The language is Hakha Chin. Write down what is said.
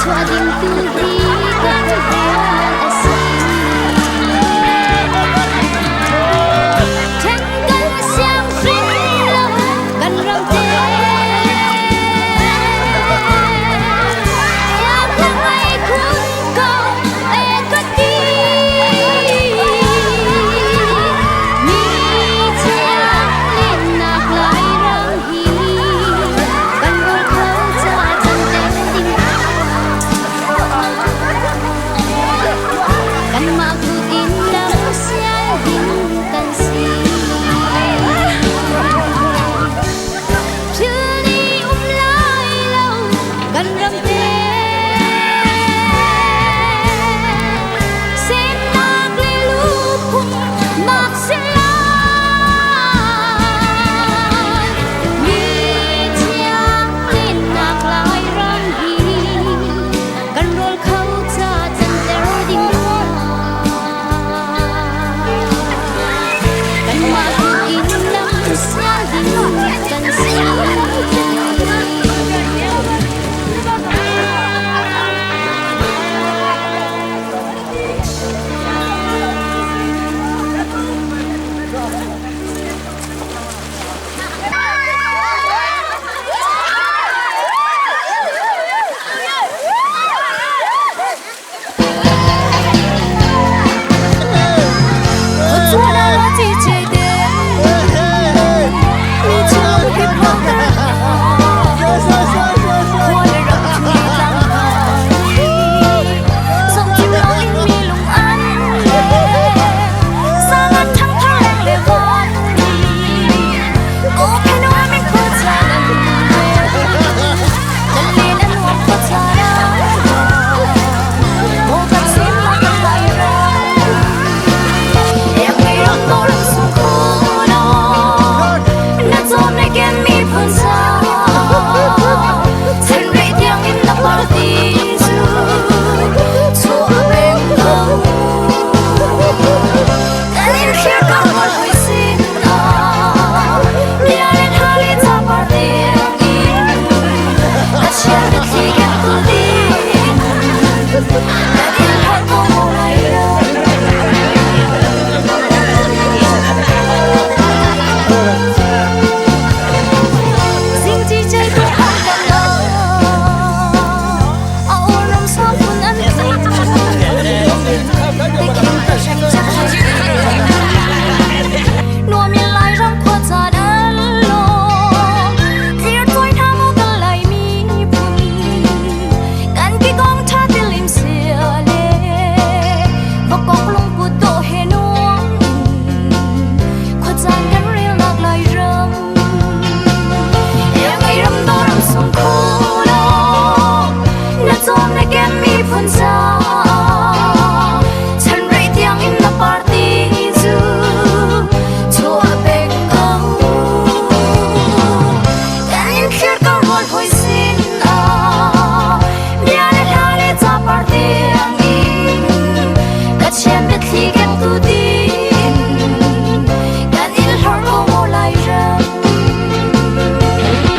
Chuah ding tu hi kan rian a si. Ṭhen kan siang hrim lo kan ram te. Iak khun ko e ka ti. Mi thiang lennak Lairam hi kan rawl kho ca canter ding. Kanmah kut in lam sial ding kan si. Thil nih um lai lo kan ram te.